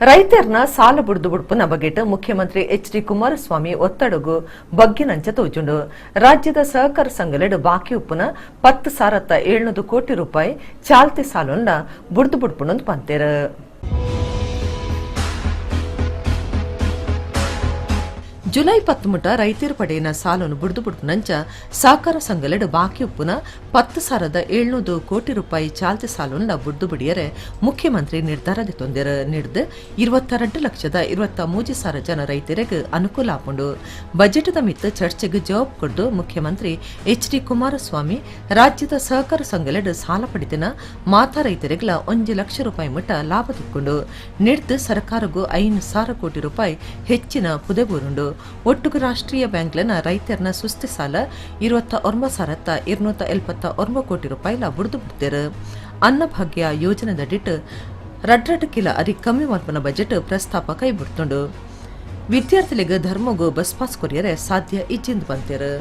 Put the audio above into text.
ರೈತರ್ನ ಸಾಲ ಬುಡ್ದು ಬುಡ್ಪುನ ಬಗೆಟ್ ಮುಖ್ಯಮಂತ್ರಿ ಎಚ್ ಡಿ ಕುಮಾರಸ್ವಾಮಿ ಒತ್ತಡಗು ಬಗ್ಗಿನಂಚ ತೋಜುಂಡು. ರಾಜ್ಯದ ಸಹಕಾರ ಸಂಘಲೆಡ್ ಬಾಕಿ ಉಪ್ಪುನ 10,700 ಕೋಟಿ ರೂಪಾಯಿ ಚಾಲ್ತಿ ಸಾಲನ್ನ ಬುಡ್ದು ಬುಡ್ಪುನಂದು ಪಂತೆರ್. ಜುಲೈ 10 ಮುಟ ರೈತರು ಪಡೆಯಿನ ಸಾಲನ್ನು ಬುಡ್ದು ಬುಡ್ಪುನಂಚ ಸಹಕಾರ ಸಂಘಲೆಡ್ ಬಾಕಿ ಉಪ್ಪುನ 10,700 ಕೋಟಿ ರೂಪಾಯಿ ಚಾಲ್ತಿ ಸಾಲನ್ನ ಬುಡ್ದು ಬುಡಿಯರೆ ಮುಖ್ಯಮಂತ್ರಿ ನಿರ್ಧಾರ ದೆತೊಂದೆರ್. ನಿಡ್ದ್ 22,23,000 ಜನ ರೈತರಿಗೆ ಅನುಕೂಲ ಆಪುಂಡು. ಬಜೆಟ್ದ ಮಿತ್ತ್ ಚರ್ಚೆಗೆ ಜವಾಬ್ ಕೊರ್ದು ಮುಖ್ಯಮಂತ್ರಿ ಎಚ್ ಡಿ ಕುಮಾರಸ್ವಾಮಿ, ರಾಜ್ಯದ ಸಹಕಾರ ಸಂಘಲೆಡ್ ಸಾಲ ಪಡೆದಿನ ಮಾತಾ ರೈತರಿಗ್ಲ 1 ಲಕ್ಷ ರೂಪಾಯಿ ಮುಟ್ಟ ಲಾಭ ತಿಕ್ಕೊಂಡು. ನಿಡ್ದ್ ಸರ್ಕಾರಗೂ 5,000 ಕೋಟಿ ರೂಪಾಯಿ ಹೆಚ್ಚಿನ ಪುದೆ ಬೂರುಂಡು. ಒಟ್ಟುಗು ರಾಷ್ಟ್ರೀಯ ಬ್ಯಾಂಕ್ಲೆನ ರೈತರ್ನ ಸುಸ್ತಿ ಸಾಲ 29,279 ಕೋಟಿ ರೂಪಾಯಿಲ ಬುಡ್ದು ಬಿಡ್ತೇರು. ಅನ್ನಭಾಗ್ಯ ಯೋಜನೆದಡಿಟ್ ರಡ್ರಡ್ ಕಿಲ ಅರಿ ಕಮ್ಮಿ ಮಲ್ಪನ ಬಜೆಟ್ ಪ್ರಸ್ತಾಪ ಕೈಬಿಡ್ತುಂಡು. ವಿದ್ಯಾರ್ಥಿಗಳಿಗೆ ಧರ್ಮಗು ಬಸ್ ಪಾಸ್ ಕೊರಿಯರೆ ಸಾಧ್ಯ ಇಜ್ಜಿಂದು ಬಂತೇರು.